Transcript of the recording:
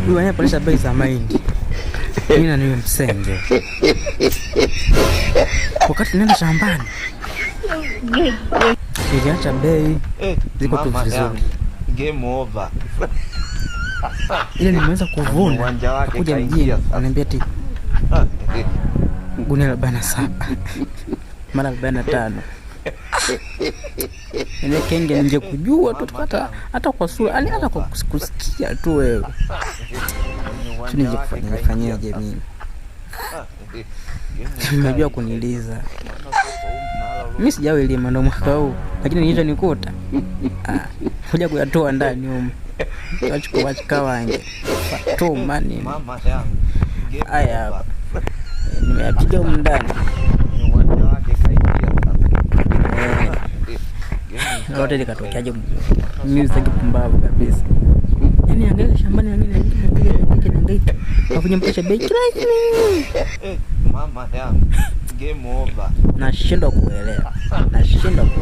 Huyu anayepandisha bei za mahindi. Mimi na niwe msenge. Wakati nenda shambani niliacha bei ziko tu vizuri. Game over. Ile nimeweza kuvuna Uwanja wake kuja kaingia mjini sasa. ananiambia ati gunia 47 mara 45. Ile kenge ningekujua tu hata kwa sura, yani hata kwa kusikia tu wewe. Tu ningekufanyia fanyaje mimi? Nimejua kuniliza. Mimi sijawahi lima ndo mwaka huu, lakini nilichonikuta kuja kuyatoa ndani humu. Wachukua wachika wange. Fatuma nini? Mama yangu. Game Haya over. hapa. Nimeyapiga humu ndani. Uwanja wake kaingia sasa. Lote likatokeaje? Mimi sitaki pumbavu kabisa. Yaani angalia shambani na mimi napiga napiga nahangaika. Afu mpasha bei kirahisi. Mama yangu. Game over. Nashindwa kuelewa. Nashindwa kuelewa.